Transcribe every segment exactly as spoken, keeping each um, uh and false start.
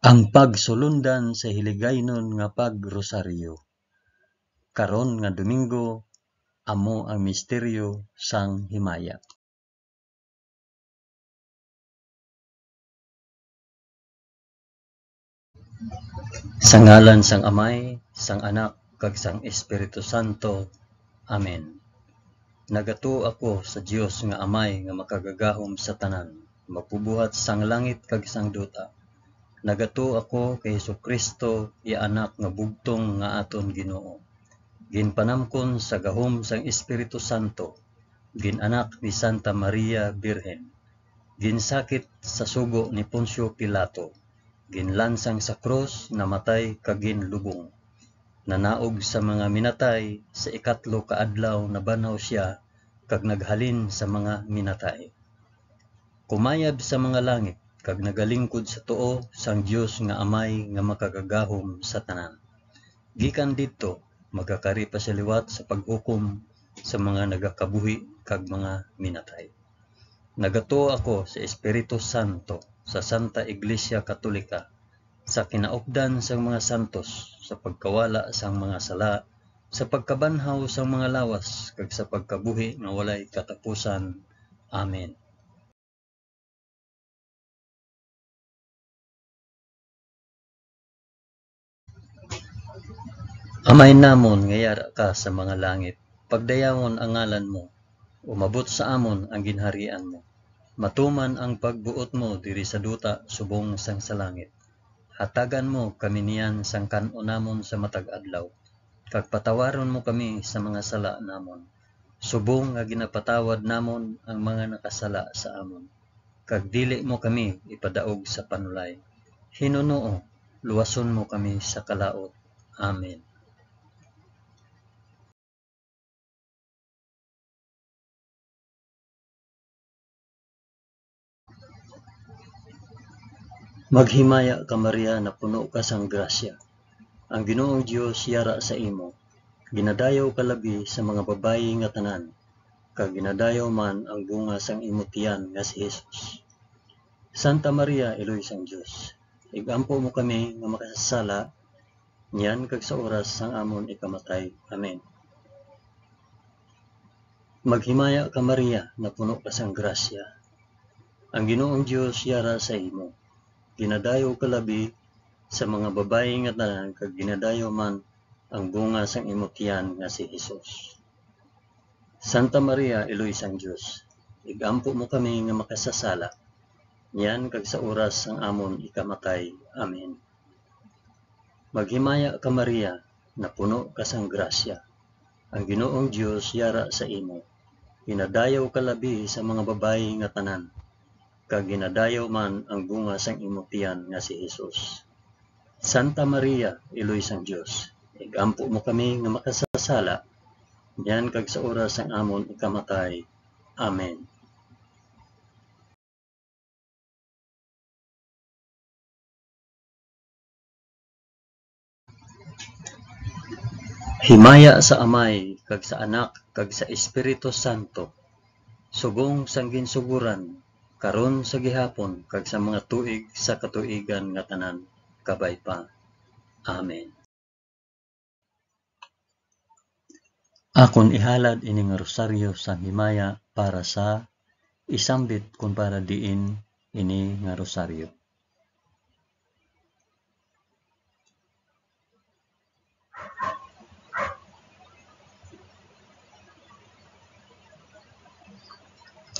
Ang pagsulundan sa hiligaynon nga pagrosaryo. Karon nga Domingo, amo ang misteryo sang himaya. Sa ngalan sang Amay, sang Anak, kag sang Espiritu Santo. Amen. Nagatuo ako sa Dios nga Amay nga makagagahom sa tanan, magbubuhat sang langit kag sang duta. Nagatuo ako kay Jesu-Cristo, iya Anak nga bugtong nga aton Ginoo. Ginpanamkon sa gahom sang Espiritu Santo, gin-anak ni Santa Maria Birhen, ginsakit sa sugo ni Poncio Pilato, ginlansang sa krus, namatay kag ginlubong. Nanaog sa mga minatay, sa ikatlo ka adlaw nabanhaw sia, kag naghalin sa mga minatay. Kumayab sa mga langit, kag nagalingkod sa tuo sang Dios nga Amay nga makagagahom sa tanan. Gikan didto, magakari pa sia liwat sa paghukom sa mga nagakabuhi kag mga minatay. Nagatuo ako sa Espiritu Santo, sa Santa Iglesia Katolika, sa kinaupdan sang mga santos, sa pagkawala sang mga sala, sa pagkabanhaw sang mga lawas, kag sa pagkabuhi nga walay katapusan. Amen. Amay namon nga yara ka sa mga langit, pagdayawon ang ngalan mo, umabot sa amon ang ginharian mo. Matuman ang pagbuot mo diri sa duta subong sang sa langit. Hatagan mo kami niyan sang kan-on namon sa matag adlaw, kag patawaron mo kami sa mga sala namon, subong nga ginapatawad namon ang mga nakasala sa amon, kag dili mo kami ipadaog sa panulay. Hinunoo, luwason mo kami sa kalaut. Amen. Maghimaya ka, Maria, napuno ka sang grasya. Ang Ginoong Dios yara sa imo. Ginadayaw ka labi sa mga babayi nga tanan, kag ginadayaw man ang bunga sang imo tiyan nga si Jesus. Santa Maria, Iloy sang Dios, ig-ampo mo kami nga makasasala, niyan kag sa oras sang amon ikamatay. Amen. Maghimaya ka, Maria, napuno ka sang grasya. Ang Ginoong Dios yara sa imo. Ginadayaw ka labi sa mga babayi nga tanan, kag ginadayaw man ang bunga sang imo tiyan nga si Jesus. Santa Maria, Iloy sang Dios, ig-ampo mo kami nga makasasala, niyan kag sa oras sang amon ikamatay. Amen. Maghimaya ka, Maria, napuno ka sang grasya. Ang Ginoong Dios yara sa imo. Ginadayaw ka labi sa mga babayi nga tanan, kag ginadayaw man ang bunga sang imo tiyan nga si Jesus. Santa Maria, Iloy sang Dios, ig-ampo mo kami nga makasasala, niyan kag sa oras sang amon ikamatay. Amen. Himaya sa Amay, kag sa Anak, kag sa Espiritu Santo, subong sang ginsugoran, karon, sa gihapon, kag sa mga tuig sa katuigan nga tanan. Kabay pa. Amen. Akon ihalad ini nga rosaryo sang himaya para sa isambit kon para diin ini nga rosaryo.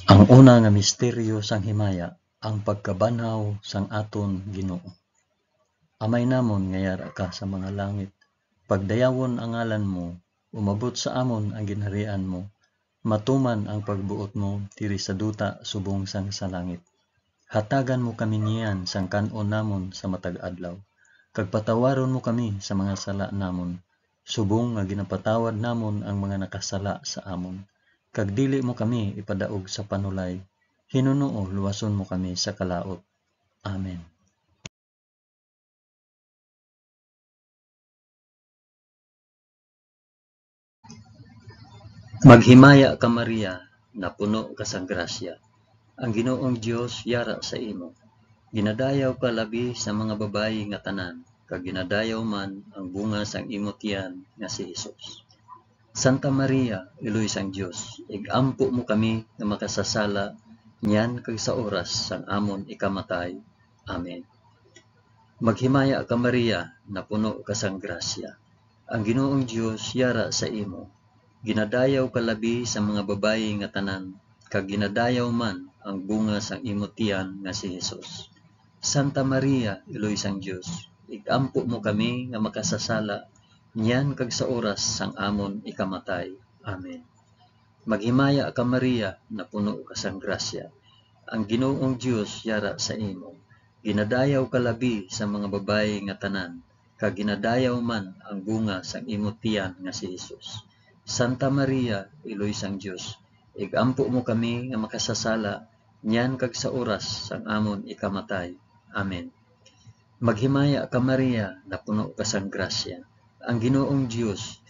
Ang una nga misteryo sang himaya, ang pagkabanhaw sang aton Ginoo. Amay namon nga yara ka sa mga langit, pagdayawon ang ngalan mo, umabot sa amon ang ginharian mo, matuman ang pagbuot mo diri sa duta subong sang sa langit. Hatagan mo kami niyan sang kan-on namon sa matag adlaw, kag patawaron mo kami sa mga sala namon, subong nga ginapatawad namon ang mga nakasala sa amon, kag dili mo kami ipadaog sa panulay. Hinunoo, luwason mo kami sa kalaut. Amen. Maghimaya ka, Maria, napuno ka sang grasya. Ang Ginoong Dios yara sa imo. Ginadayaw ka labi sa mga babayi nga tanan, kag ginadayaw man ang bunga sang imo tiyan nga si Jesus. Santa Maria, Iloy sang Dios, ig-ampo mo kami nga makasasala niyan kag sa oras sang amon ikamatay. Amen. Maghimaya ka, Maria, napuno ka sang grasya. Ang Ginoong Dios yara sa imo. Ginadayaw ka labi sa mga babayi nga tanan, kag ginadayaw man ang bunga sang imo tiyan nga si Jesus. Santa Maria, Iloy sang Dios, ig-ampo mo kami nga makasasala niyan kag sa oras sang amon ikamatay. Amen. Maghimaya ka, Maria, napuno ka sang grasya. Ang Ginoong Dios yara sa imo. Ginadayaw ka labi sa mga babayi nga tanan, kag ginadayaw man ang bunga sang imo tiyan nga si Jesus. Santa Maria, Iloy sang Dios, ig-ampo mo kami nga makasasala niyan kag sa oras sang amon ikamatay. Amen. Maghimaya ka, Maria, napuno ka sang grasya. Ang Ginoong Dios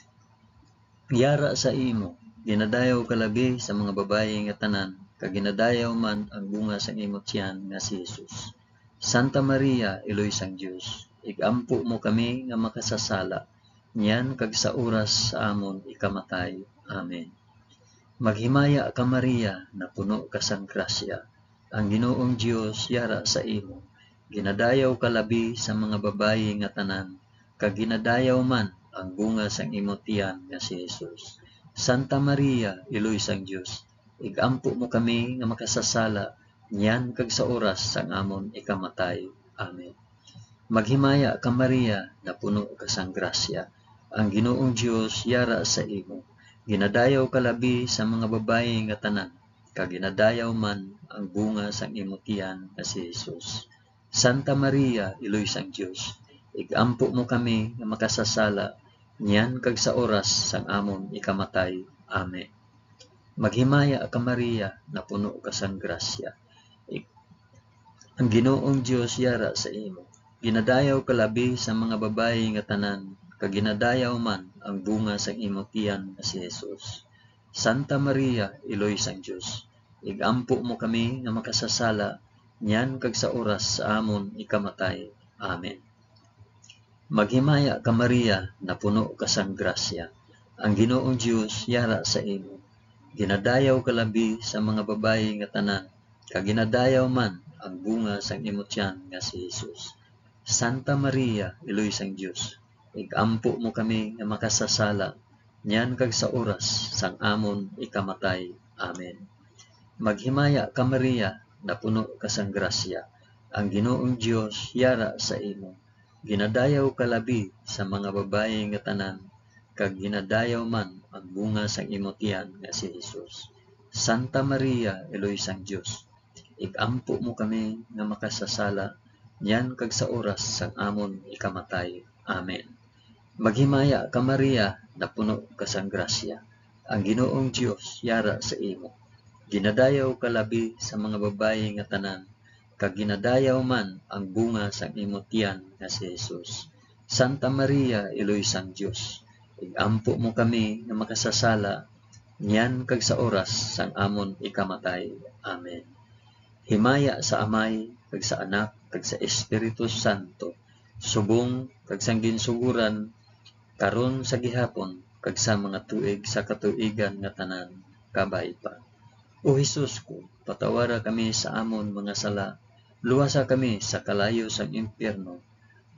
yara sa imo. Ginadayaw ka labi sa mga babayi nga tanan, kag ginadayaw man ang bunga sang imo tiyan nga si Jesus. Santa Maria, Iloy sang Dios, ig-ampo mo kami nga makasasala, niyan kag sa oras sa amon ikamatay. Amen. Maghimaya ka, Maria, napuno ka sang grasya. Ang Ginoong Dios yara sa imo. Ginadayaw ka labi sa mga babayi nga tanan, kag ginadayaw man ang bunga sang imo tiyan nga si Jesus. Santa Maria, Iloy sang Dios, ig-ampo mo kami nga makasasala niyan kag sa oras sang amon ikamatay. Amen. Maghimaya ka, Maria, napuno ka sang grasya. Ang Ginoong Dios yara sa imo. Ginadayaw ka labi sa mga babayi nga tanan, kag ginadayaw man ang bunga sang imo tiyan nga si Jesus. Santa Maria, Iloy sang Dios, ig-ampo mo kami nga makasasala niyan kag sa oras sang amon ikamatay. Amen. Maghimaya ka, Maria, napuno ka sang grasya. Ik-, ang Ginoong Dios yara sa imo. Ginadayaw ka labi sa mga babayi nga tanan, kag ginadayaw man ang bunga sang imo tiyan nga si Jesus. Santa Maria, Iloy sang Dios, ig-ampo mo kami nga makasasala niyan kag sa oras sa amon ikamatay. Amen. Maghimaya ka, Maria, napuno ka sang grasya. Ang Ginoong Dios yara sa imo. Ginadayaw ka labi sa mga babayi nga tanan, kag ginadayaw man ang bunga sang imo tiyan nga si Jesus. Santa Maria, Iloy sang Dios, ig-ampo mo kami nga makasasala, niyan kag sa oras sang amon ikamatay. Amen. Maghimaya ka, Maria, napuno ka sang grasya. Ang Ginoong Dios yara sa imo. Ginadayaw ka labi sa mga babayi nga tanan, kag ginadayaw man ang bunga sang imo tiyan nga si Jesus. Santa Maria, Iloy sang Dios, ig-ampo mo kami nga makasasala, niyan kag sa oras sang amon ikamatay. Amen. Maghimaya ka, Maria, napuno ka sang grasya. Ang Ginoong Dios yara sa imo. Ginadayaw ka labi sa mga babayi nga tanan, kag ginadayaw man ang bunga sang imo tiyan nga si Jesus. Santa Maria, Iloy sang Dios, ig-ampo mo kami nga makasasala, niyan kag sa oras sang amon ikamatay. Amen. Himaya sa Amay, kag sa Anak, kag sa Espiritu Santo, subong kag sang ginsugoran, karon, sa gihapon, kag sa mga tuig sa katuigan nga tanan. Kabay pa. O Jesus ko, patawara kami sa amon mga sala, luwasa kami sa kalayo sang impyerno,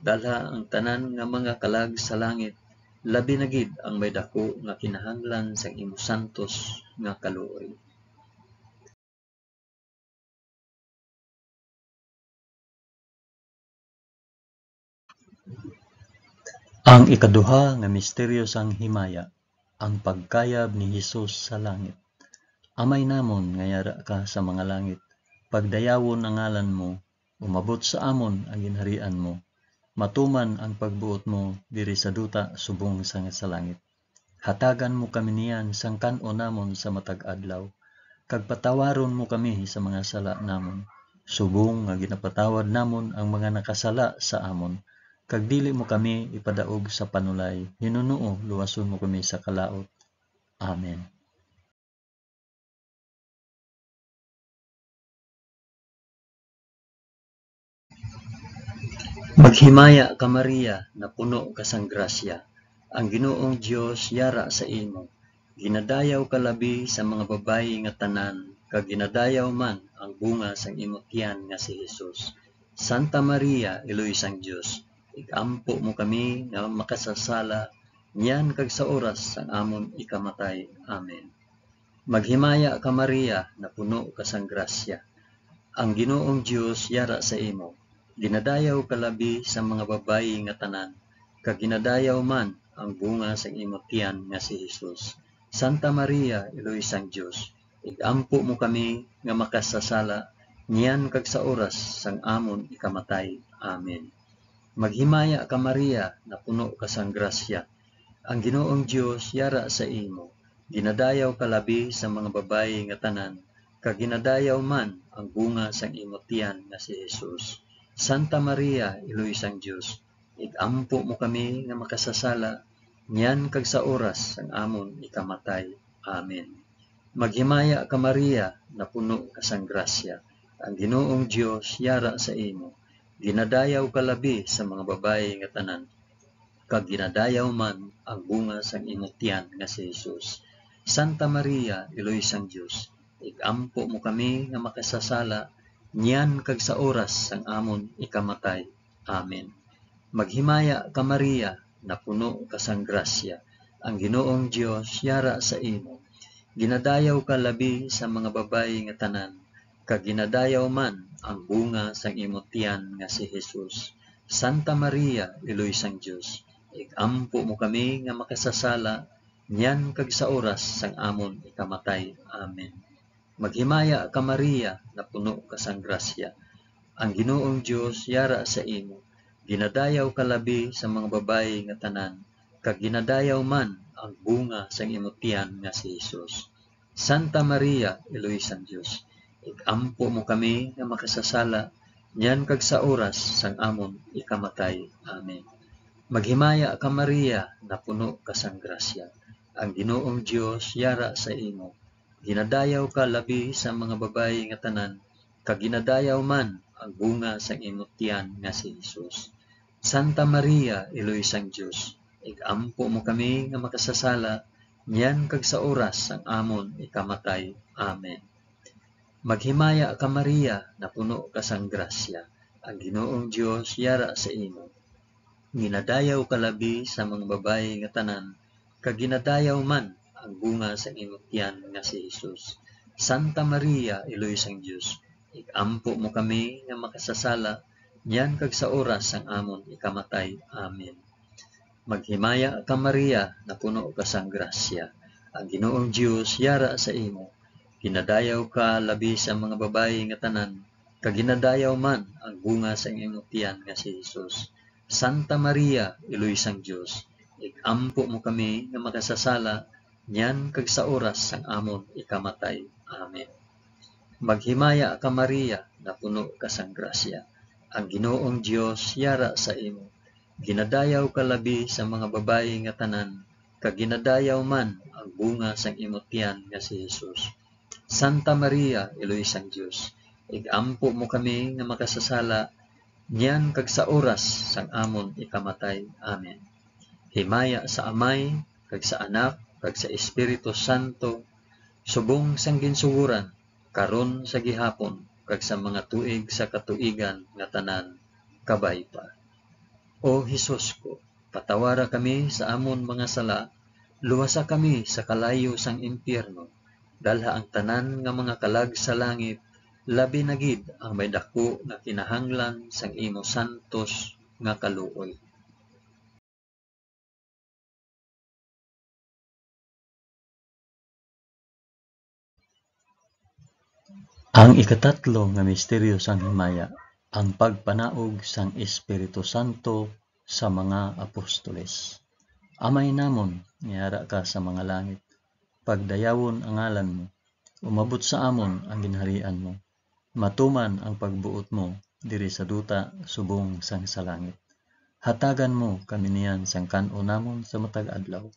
dalha ang tanan nga mga kalag sa langit, labi na gid ang may daku nga kinahanglan sang imo santos nga kaluoy. Ang ikaduha nga misteryo sang himaya, ang pagkayab ni Jesus sa langit. Amay namon nga yara ka sa mga langit, pagdayawon ang ngalan mo, umabot sa amon ang ginharian mo, matuman ang pagbuot mo diri sa duta subong sang sa langit. Hatagan mo kami niyan sang kan-on namon sa matag adlaw, kag patawaron mo kami sa mga sala namon, subong nga ginapatawad namon ang mga nakasala sa amon, kag dili mo kami ipadaog sa panulay, hinunoo luwason mo kami sa kalaut. Amen. Maghimaya ka, Maria, napuno ka sang grasya, ang Ginoong Dios yara sa imo. Ginadayaw ka labi sa mga babayi nga tanan, kag ginadayaw man ang bunga sang imo tiyan nga si Jesus. Santa Maria, Iloy sang Dios, ig-ampo mo kami nga makasasala niyan kag sa oras sang amon ikamatay. Amen. Maghimaya ka, Maria, napuno ka sang grasya. Ang Ginoong Dios yara sa imo. Ginadayaw ka labi sa mga babayi nga tanan, kag ginadayaw man ang bunga sang imo tiyan nga si Jesus. Santa Maria, Iloy sang Dios, ig-ampo mo kami nga makasasala niyan kag sa oras sang amon ikamatay. Amen. Maghimaya ka, Maria, napuno ka sang grasya. Ang Ginoong Dios yara sa imo. Ginadayaw ka labi sa mga babayi nga tanan, kag ginadayaw man ang bunga sang imo tiyan nga si Jesus. Santa Maria, Iloy sang Dios, ig-ampo mo kami nga makasasala niyan kag sa oras sang amon ikamatay. Amen. Maghimaya ka, Maria, napuno ka sang grasya. Ang Ginoong Dios yara sa imo. Ginadayaw ka labi sa mga babayi nga tanan, kag ginadayaw man ang bunga sang imo tiyan nga si Jesus. Santa Maria, Iloy sang Dios, ig-ampo mo kami nga makasasala niyan kag sa oras sang amon ikamatay. Amen. Maghimaya ka, Maria, napuno ka sang grasya, ang Ginoong Dios yara sa imo. Ginadayaw ka labi sa mga babayi nga tanan, kag ginadayaw man ang bunga sang imo tiyan nga si Jesus. Santa Maria, Iloy sang Dios, ig-ampo mo kami nga makasasala niyan kag sa oras sang amon ikamatay. Amen. Maghimaya ka, Maria, napuno ka sang grasya. Ang Ginoong Dios yara sa imo. Ginadayaw ka labi sa mga babayi nga tanan, kag ginadayaw man ang bunga sang imo tiyan nga si Jesus. Santa Maria, Iloy sang Dios, ig-ampo mo kami nga makasasala niyan kag sa oras sang amon ikamatay. Amen. Maghimaya ka, Maria, napuno ka sang grasya. Ang Ginoong Dios yara sa imo. Ginadayaw ka labi sa mga babayi nga tanan, kag ginadayaw man ang bunga sang imo tiyan nga si Jesus. Santa Maria, Iloy sang Dios, ig-ampo mo kami nga makasasala niyan kag sa oras sang amon ikamatay. Amen. Maghimaya ka, Maria, napuno ka sang grasya, ang Ginoong Dios yara sa imo. Ginadayaw ka labi sa mga babayi nga tanan, kag ginadayaw man ang bunga sang imo tiyan nga si Jesus. Santa Maria, Iloy sang Dios, ig-ampo mo kami nga makasasala niyan kag sa oras sang amon ikamatay. Amen. Maghimaya ka, Maria, napuno ka sang grasya. Ang Ginoong Dios yara sa imo. Ginadayaw ka labi sa mga babayi nga tanan, kag ginadayaw man ang bunga sang imo tiyan nga si Jesus. Santa Maria, Iloy sang Dios, ig-ampo mo kami nga makasasala niyan kag sa oras sang amon ikamatay. Amen. Maghimaya ka, Maria, napuno ka sang grasya. Ang Ginoong Dios yara sa imo. Ginadayaw ka labi sa mga babayi nga tanan, kag ginadayaw man ang bunga sang imo tiyan nga si Jesus. Santa Maria, Iloy sang Dios, ig-ampo mo kami nga makasasala niyan kag sa oras sang amon ikamatay. Amen. Himaya sa Amay, kag sa Anak, kag sa Espiritu Santo, subong sang ginsugoran, karon, sa gihapon, kag sa mga tuig sa katuigan nga tanan. Kabay pa. O Jesus ko, patawara kami sa amon mga sala, luwasa kami sa kalayo sang impyerno, dalha ang tanan nga mga kalag sa langit, labi na gid ang may daku nga kinahanglan sang imo santos nga kaluoy. Ang ikatatlo nga misteryo sang himaya, ang pagpanaog sang Espiritu Santo sa mga apostoles. Amay namon, nga yara ka sa mga langit, pagdayawon ang ngalan mo, umabot sa amon ang ginharian mo, matuman ang pagbuot mo diri sa duta subong sang sa langit. Hatagan mo kami niyan sang kan-o namon sa matag adlaw,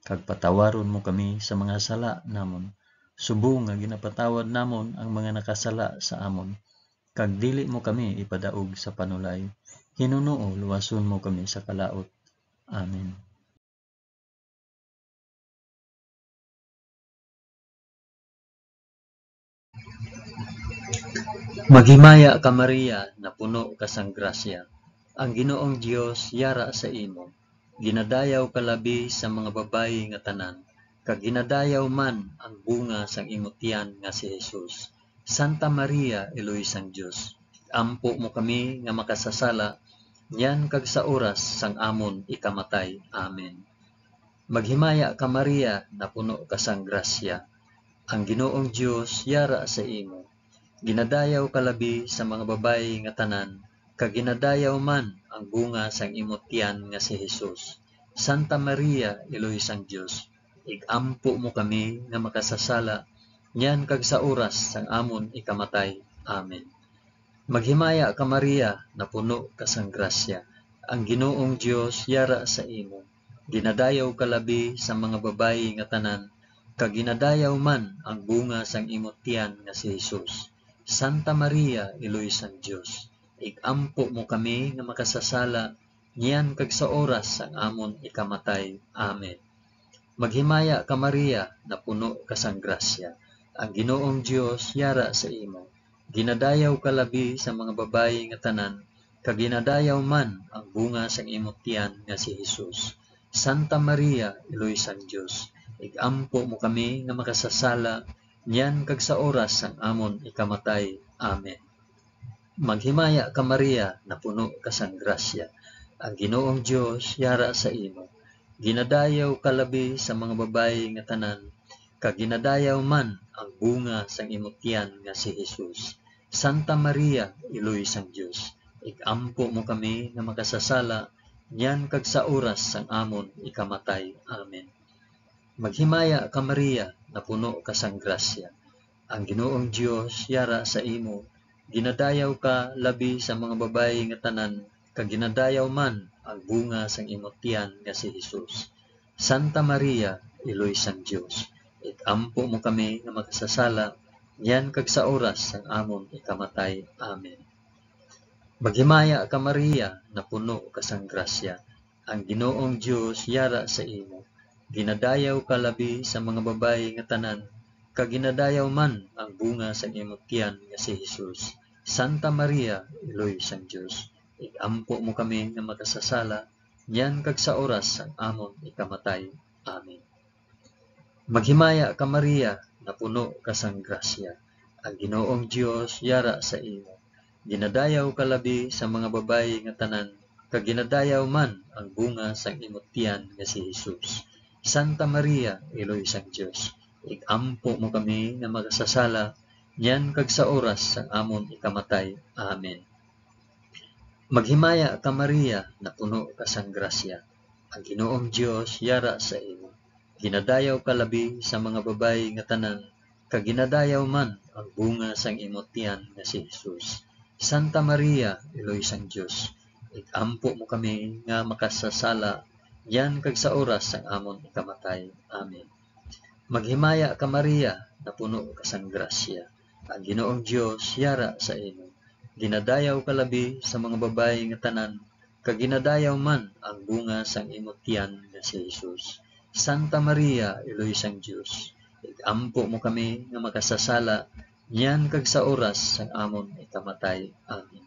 kag patawaron mo kami sa mga sala namon, subong nga ginapatawad namon ang mga nakasala sa amon, kag dili mo kami ipadaog sa panulay, Hinunoo, luwason mo kami sa kalaut. Amen. Maghimaya ka, Maria, napuno ka sang grasya. Ang Ginoong Dios yara sa imo. Ginadayaw ka labi sa mga babayi nga tanan, kag ginadayaw man ang bunga sang imo tiyan nga si Jesus. Santa Maria, Iloy sang Dios, ampo mo kami nga makasasala, niyan kag sa oras sang amon ikamatay. Amen. Maghimaya ka, Maria, napuno ka sang grasya. Ang Ginoong Dios yara sa imo. Ginadayaw ka labi sa mga babayi nga tanan, kag ginadayaw man ang bunga sang imo tiyan nga si Jesus. Santa Maria, Iloy sang Dios, ig-ampo mo kami nga makasasala, niyan kag sa oras sang amon ikamatay. Amen. Maghimaya ka, Maria, napuno ka sang grasya. Ang Ginoong Dios yara sa imo. Ginadayaw ka labi sa mga babayi nga tanan, kag ginadayaw man ang bunga sang imo tiyan nga si Jesus. Santa Maria, Iloy sang Dios, ig-ampo mo kami nga makasasala, niyan kag sa oras sang amon ikamatay. Amen. Maghimaya ka, Maria, napuno ka sang grasya. Ang Ginoong Dios yara sa imo. Ginadayaw ka labi sa mga babayi nga tanan, kag ginadayaw man ang bunga sang imo tiyan nga si Jesus. Santa Maria, Iloy sang Dios, ig-ampo mo kami nga makasasala, niyan kag sa oras sang amon ikamatay. Amen. Maghimaya ka, Maria, napuno ka sang grasya. Ang Ginoong Dios yara sa imo. Ginadayaw ka labi sa mga babayi nga tanan, kag ginadayaw man ang bunga sang imo tiyan nga si Jesus. Santa Maria, Iloy sang Dios, ig-ampo mo kami nga makasasala, niyan kag sa oras sang amon ikamatay. Amen. Maghimaya ka, Maria, napuno ka sang grasya. Ang Ginoong Dios yara sa imo. Ginadayaw ka labi sa mga babayi nga tanan, kag ginadayaw man ang bunga sang imo tiyan nga si Jesus. Santa Maria, Iloy sang Dios, ig-ampo mo kami nga makasasala, niyan kag sa oras sang amon ikamatay. Amen. Maghimaya ka, Maria, napuno ka sang grasya. Ang Ginoong Dios yara sa imo. Ginadayaw ka labi sa mga babayi nga tanan, kag ginadayaw man ang bunga sang imo tiyan nga si Jesus. Santa Maria, Iloy sang Dios, ig-ampo mo kami nga makasasala, niyan kag sa oras sang amon ikamatay. Amen. Maghimaya ka, Maria, napuno ka sang grasya. Ang Ginoong Dios yara sa imo. Ginadayaw ka labi sa mga babayi nga tanan, kag ginadayaw man ang bunga sang imo tiyan nga si Jesus. Santa Maria, Iloy sang Dios, ig-ampo mo kami nga makasasala, niyan kag sa oras sang amon ikamatay. Amen. Maghimaya ka, Maria, napuno ka sang grasya. Ang Ginoong Dios yara sa imo. Ginadayaw ka labi sa mga babayi nga tanan, kag ginadayaw man ang bunga sang imo tiyan nga si Jesus. Santa Maria, Iloy sang Dios, ig-ampo mo kami nga makasasala, niyan kag sa oras sang amon ikamatay. Amen. Maghimaya ka, Maria, napuno ka sang grasya. Ang Ginoong Dios yara sa imo. Ginadayaw ka labi sa mga babayi nga tanan, kag ginadayaw man ang bunga sang imo tiyan nga si Jesus. Santa Maria, Iloy sang Dios, ig-ampo mo kami nga makasasala, niyan kag sa oras sang amon ikamatay. Amen.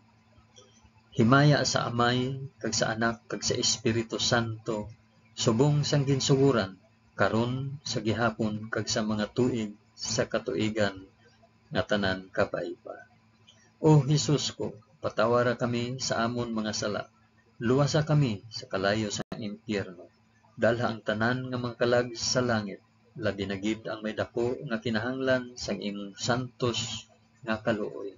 Himaya sa Amay, kag sa Anak, kag sa Espiritu Santo, subong sang ginsugoran, karon, sa gihapon, kag sa mga tuig sa katuigan nga tanan. Kabay pa. O Jesus ko, patawara kami sa amon mga sala, luwasa kami sa kalayo sang impyerno, dalha ang tanan nga mga kalag sa langit, labi na gid ang may daku nga kinahanglan sang imong santos nga kaluoy.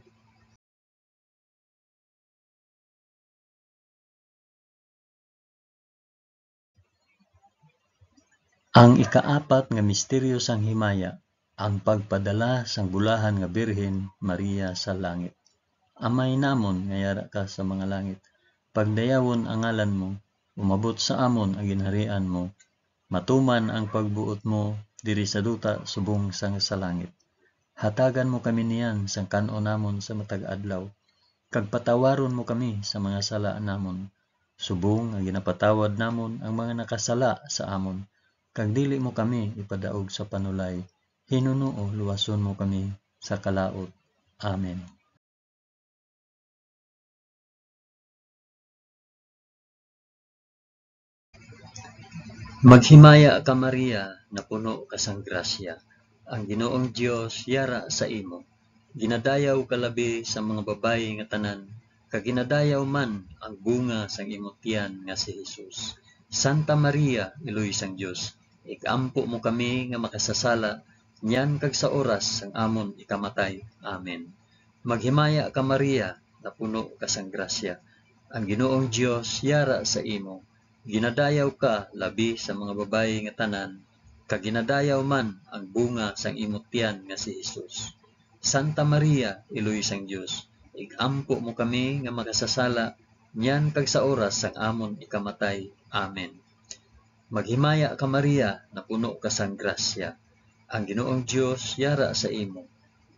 Ang ikaapat nga misteryo sang himaya, ang pagpadala sang bulahan nga Birhen Maria sa langit. Amay namon nga yara ka sa mga langit, pagdayawon ang ngalan mo, umabot sa amon ang ginharian mo, matuman ang pagbuot mo diri sa duta subong sang sa langit. Hatagan mo kami niyan sang kan-on namon sa matag adlaw, kag patawaron mo kami sa mga sala namon, subong nga ginapatawad namon ang mga nakasala sa amon, kag dili mo kami ipadaog sa panulay, hinunoo luwason mo kami sa kalaut. Amen. Maghimaya ka, Maria, napuno ka sang grasya. Ang Ginoong Dios yara sa imo. Ginadayaw ka labi sa mga babayi nga tanan, kag ginadayaw man ang bunga sang imo tiyan nga si Jesus. Santa Maria, Iloy sang Dios, ig-ampo mo kami nga makasasala, niyan kag sa oras sang amon ikamatay. Amen. Maghimaya ka, Maria, napuno ka sang grasya. Ang Ginoong Dios yara sa imo. Ginadayaw ka labi sa mga babayi nga tanan, kag ginadayaw man ang bunga sang imo tiyan nga si Jesus. Santa Maria, Iloy sang Dios, ig-ampo mo kami nga makasasala, niyan kag sa oras sang amon ikamatay. Amen. Maghimaya ka, Maria, napuno ka sang grasya. Ang Ginoong Dios yara sa imo.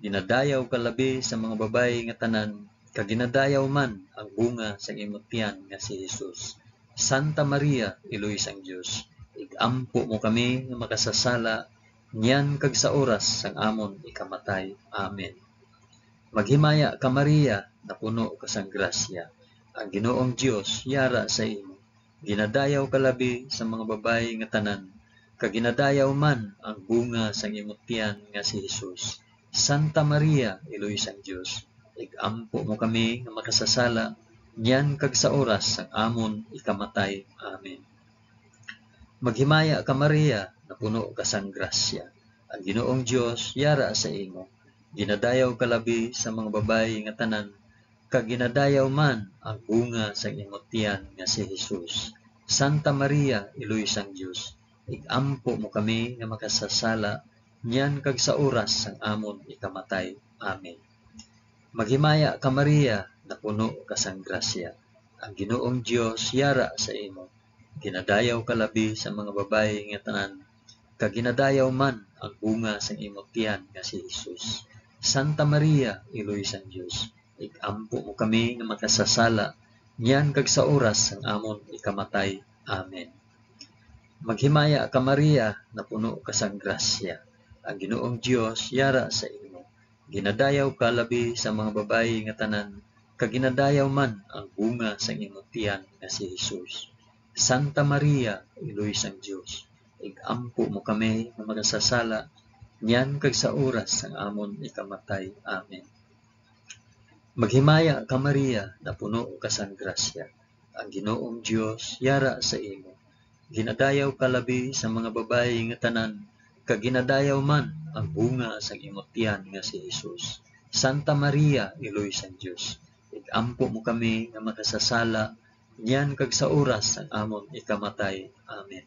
Ginadayaw ka labi sa mga babayi nga tanan, kag ginadayaw man ang bunga sang imo tiyan nga si Jesus. Santa Maria, Iloy sang Dios, ig-ampo mo kami nga makasasala, niyan kag sa oras sang amon ikamatay. Amen. Maghimaya ka, Maria, napuno ka sang grasya. Ang Ginoong Dios yara sa imo. Ginadayaw ka labi sa mga babayi nga tanan, kag ginadayaw man ang bunga sang imo tiyan nga si Jesus. Santa Maria, Iloy sang Dios, ig-ampo mo kami nga makasasala, niyan kag sa oras sang amon ikamatay. Amen. Maghimaya ka, Maria, napuno ka sang grasya. Ang Ginoong Dios yara sa imo. Ginadayaw ka labi sa mga babayi nga tanan, kag ginadayaw man ang bunga sang imo tiyan nga si Jesus. Santa Maria, Iloy sang Dios, ig-ampo mo kami nga makasasala, niyan kag sa oras sang amon ikamatay. Amen. Maghimaya ka, Maria, napuno ka sang grasya. Ang Ginoong Dios yara sa imo. Ginadayaw ka labi sa mga babayi nga tanan, kag ginadayaw man ang bunga sang imo tiyan nga si Jesus. Santa Maria, Iloy sang Dios, ig-ampo mo kami nga makasasala, niyan kag sa oras sang amon ikamatay. Amen. Maghimaya ka, Maria, napuno ka sang grasya. Ang Ginoong Dios yara sa imo. Ginadayaw ka labi sa mga babayi nga tanan, kag ginadayaw man ang bunga sang imo tiyan nga si Jesus. Santa Maria, Iloy sang Dios, ig-ampo mo kami nga makasasala, niyan kag sa oras sang amon ikamatay. Amen. Maghimaya ka, Maria, napuno ka sang grasya. Ang Ginoong Dios yara sa imo. Ginadayaw ka labi sa mga babayi nga tanan, kag ginadayaw man ang bunga sang imo tiyan nga si Jesus. Santa Maria, Iloy sang Dios, ig-ampo mo kami nga makasasala, niyan kag sa oras sang amon ikamatay. Amen.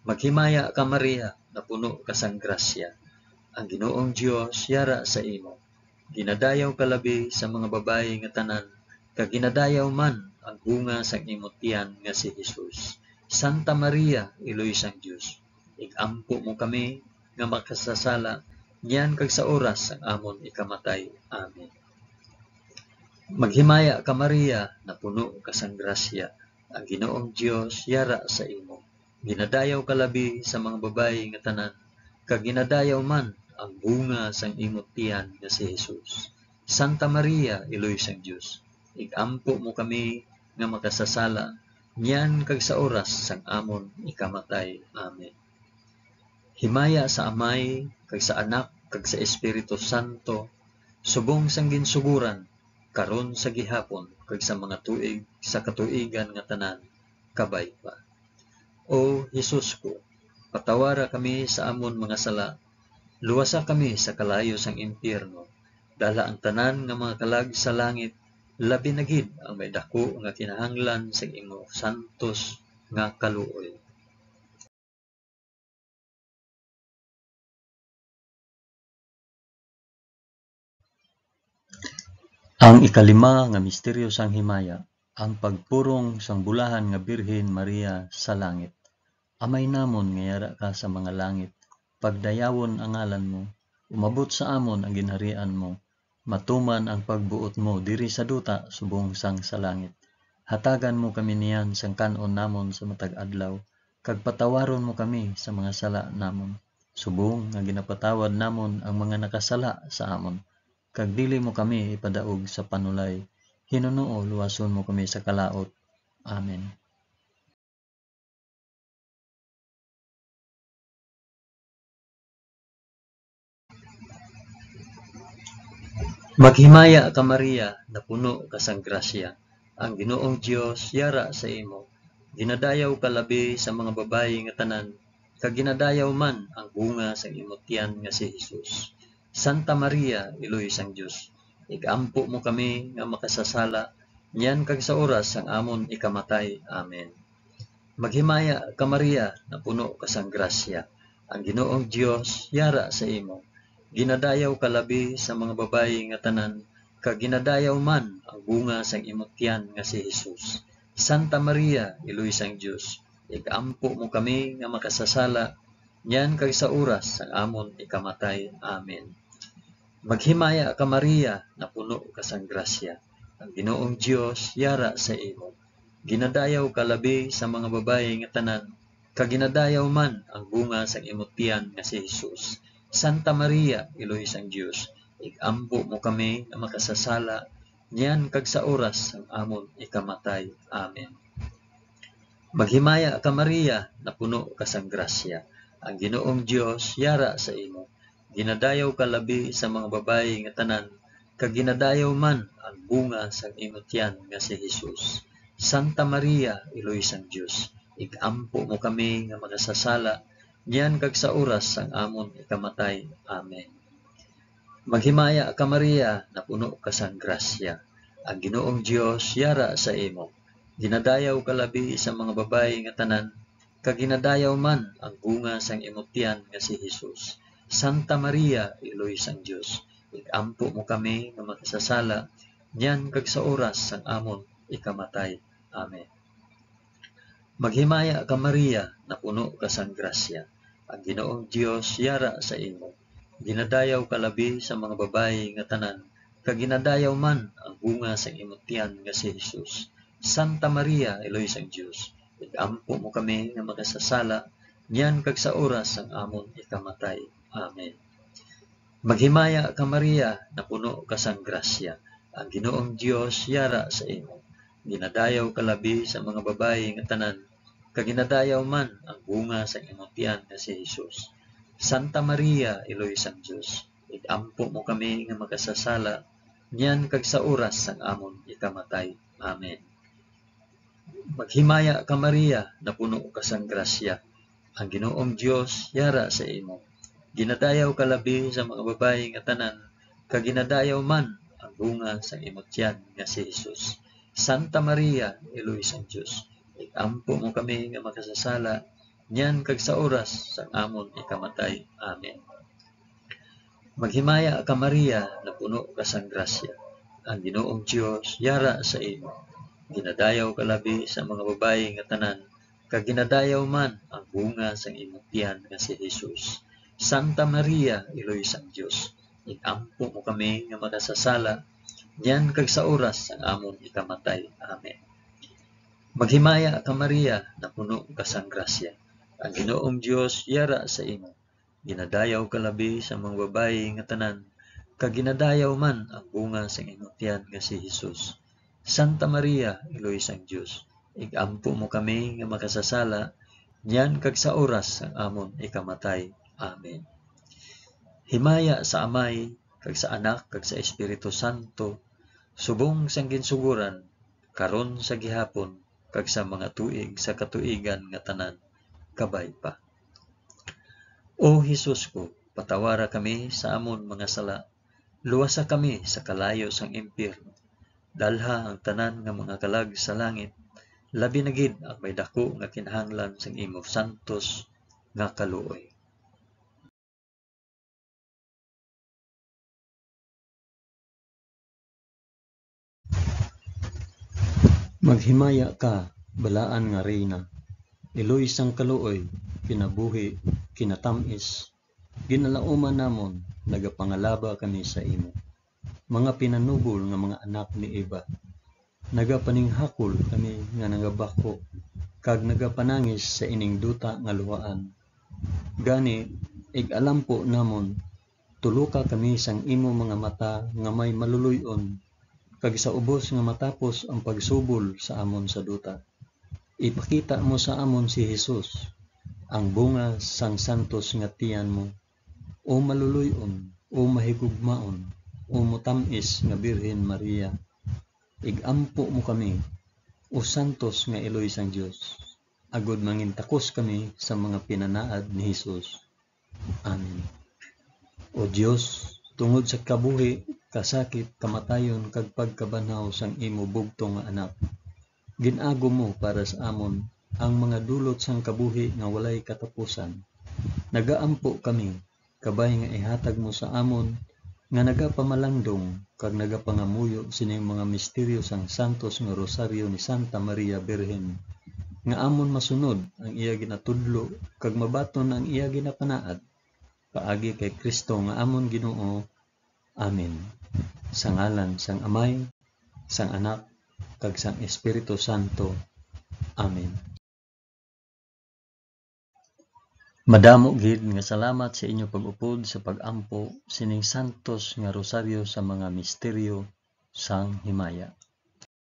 Maghimaya ka, Maria, napuno ka sang grasya. Ang Ginoong Dios yara sa imo. Ginadayaw ka labi sa mga babayi nga tanan, kag ginadayaw man ang bunga sang imo tiyan nga si Jesus. Santa Maria, Iloy sang Dios, ig-ampo mo kami nga makasasala, niyan kag sa oras sang amon ikamatay. Amen. Maghimaya ka, Maria, napuno ka sang grasya. Ang Ginoong Dios yara sa imo. Ginadayaw ka labi sa mga babayi nga tanan, kag ginadayaw man ang bunga sang imo tiyan nga si Jesus. Santa Maria, Iloy sang Dios, ig-ampo mo kami nga makasasala, niyan kag sa oras sang amon ikamatay. Amen. Himaya sa Amay, kag sa Anak, kag sa Espiritu Santo, subong sang ginsugoran, karon, sa gihapon, kag sa mga tuig sa katuigan nga tanan. Kabay pa. O Jesus ko, patawara kami sa amon mga sala, luwasa kami sa kalayo sang impyerno, dala ang tanan nga mga kalag sa langit, labi na gid ang may daku nga kinahanglan sang imo santos nga kaluoy. Ang ikalima nga misteryo sang himaya, ang pagpurong sang bulahan nga Birhen Maria sa langit. Amay namon nga yara ka sa mga langit, pagdayawon ang ngalan mo, umabot sa amon ang ginharian mo, matuman ang pagbuot mo diri sa duta subong sang sa langit. Hatagan mo kami niyan sang kan-on namon sa matag adlaw, kag patawaron mo kami sa mga sala namon, subong nga ginapatawad namon ang mga nakasala sa amon. Kag dili mo kami ipadaog sa panulay, hinunoo luwason mo kami sa kalaut. Amen. Maghimaya ka, Maria, napuno ka sang grasya. Ang Ginoong Dios yara sa imo. Ginadayaw ka labi sa mga babayi nga tanan, kag ginadayaw man ang bunga sang imo tiyan nga si Jesus. Santa Maria, Iloy sang Dios, ig-ampo mo kami nga makasasala, niyan kag sa oras sang amon ikamatay. Amen. Maghimaya ka, Maria, napuno ka sang grasya. Ang Ginoong Dios yara sa imo. Ginadayaw ka labi sa mga babayi nga tanan, kag ginadayaw man ang bunga sang imo tiyan nga si Jesus. Santa Maria, Iloy sang Dios, ig-ampo mo kami nga makasasala, niyan kag sa oras sang amon ikamatay. Amen. Maghimaya ka, Maria, napuno ka sang grasya. Ang Ginoong Dios yara sa imo. Ginadayaw ka labi sa mga babayi nga tanan, kag ginadayaw man ang bunga sang imo tiyan nga si Jesus. Santa Maria, Iloy sang Dios, ig-ampo mo kami nga makasasala, niyan kag sa oras sang amon ikamatay. Amen. Maghimaya ka, Maria, napuno ka sang grasya. Ang Ginoong Dios yara sa imo. Ginadayaw ka labi sa mga babayi nga tanan, kag ginadayaw man ang bunga sang imo tiyan nga si Jesus. Santa Maria, Iloy sang Dios, ig-ampo mo kami nga makasasala, niyan kag sa oras sang amon ikamatay. Amen. Maghimaya ka, Maria, napuno ka sang grasya. Ang Ginoong Dios yara sa imo. Ginadayaw ka labi sa mga babayi nga tanan, kag ginadayaw man ang bunga sang imo tiyan nga si Jesus. Santa Maria, Iloy sang Dios, ig-ampo mo kami nga makasasala, niyan kag sa oras sang amon ikamatay. Amen. Maghimaya ka, Maria, napuno ka sang grasya. Ang Ginoong Dios yara sa imo. Ginadayaw ka labi sa mga babayi nga tanan, kag ginadayaw man ang bunga sang imo tiyan nga si Jesus. Santa Maria, Iloy sang Dios, ig-ampo mo kami nga makasasala, niyan kag sa oras sang amon ikamatay. Amen. Maghimaya ka, Maria, napuno ka sang grasya. Ang Ginoong Dios yara sa imo. Ginadayaw ka labi sa mga babayi nga tanan, kag ginadayaw man ang bunga sang imo tiyan nga si Jesus. Santa Maria, Iloy sang Dios, ig-ampo mo kami nga makasasala, niyan kag sa oras sang amon ikamatay. Amen. Maghimaya ka, Maria, napuno ka sang grasya. Ang Ginoong Dios yara sa imo. Ginadayaw ka labi sa mga babayi nga tanan, kag ginadayaw man ang bunga sang imo tiyan nga si Jesus. Santa Maria, Iloy sang Dios, ig-ampo mo kami nga makasasala, niyan kag sa oras sang amon ikamatay. Amen. Maghimaya ka, Maria, napuno ka sang grasya. Ang Ginoong Dios yara sa imo. Ginadayaw ka labi sa mga babayi nga tanan, kag ginadayaw man ang bunga sang imo tiyan nga si Jesus. Santa Maria, Iloy sang Dios, ig-ampo mo kami nga makasasala, niyan kag sa oras sang amon ikamatay. Amen. Maghimaya ka, Maria, napuno ka sang grasya. Ang Ginoong Dios yara sa imo. Ginadayaw ka labi sa mga babayi nga tanan, kag ginadayaw man ang bunga sang imo tiyan nga si Jesus. Santa Maria, Iloy sang Dios, ig-ampo mo kami nga makasasala, niyan kag sa oras sang amon ikamatay. Amen. Himaya sa Amay, kag sa Anak, kag sa Espiritu Santo, subong sang ginsugoran, karon, sa gihapon, kag sa mga tuig sa katuigan nga tanan. Kabay pa. O Jesus ko, patawara kami sa amon mga sala, luwasa kami sa kalayo sang impyerno, dalha ang tanan nga mga kalag sa langit, labi na gid ang may daku nga kinahanglan sang imo santos nga kaluoy. Maghimaya ka, balaan nga Reyna, iloy sang kaluoy, kinabuhi, kinatamis, ginalauman namon, nagapangalaba kami sa imo. mga pinanubol nga mga anak ni Eva. Nagapaninghakol kami nga nagabako kag nagapanangis sa ining duta nga luhaan. Gani, ig-alampo namon, tuluka kami sang imo mga mata nga may maluloy-on, kag sa ubos nga matapos ang pagsubol sa amon sa duta, ipakita mo sa amon si Jesus, ang bunga sang santos nga tiyan mo. O maluloy-on, o mahigugmaon, o motam-is nga Birhen Maria, ig-ampo mo kami, o santos nga iloy sang Dios, agod mangintakos kami sa mga pinanaad ni Jesus. Amen. O Dios, tungod sa kabuhi, kasakit, kamatayon, kag pagkabanhaw sang imo bugtong nga Anak, gin-agom mo para sa amon ang mga dulot sang kabuhi nga walay katapusan. Nagaampo kami, kabay nga ihatag mo sa amon nga nagapamalandong kag nagapangamuyo sining mga misteryo sang santos nga Rosaryo ni Santa Maria Birhen, nga amon masunod ang iya ginatudlo kag mabaton ang iya ginapanaad, paagi kay Cristo nga amon Ginoo. Amen. Sa ngalan sang Amay, sang Anak, kag sang Espiritu Santo. Amen. Madamo gid nga salamat sa inyo pag-upod sa pag-ampo sining santos nga rosaryo sa mga misteryo sang himaya.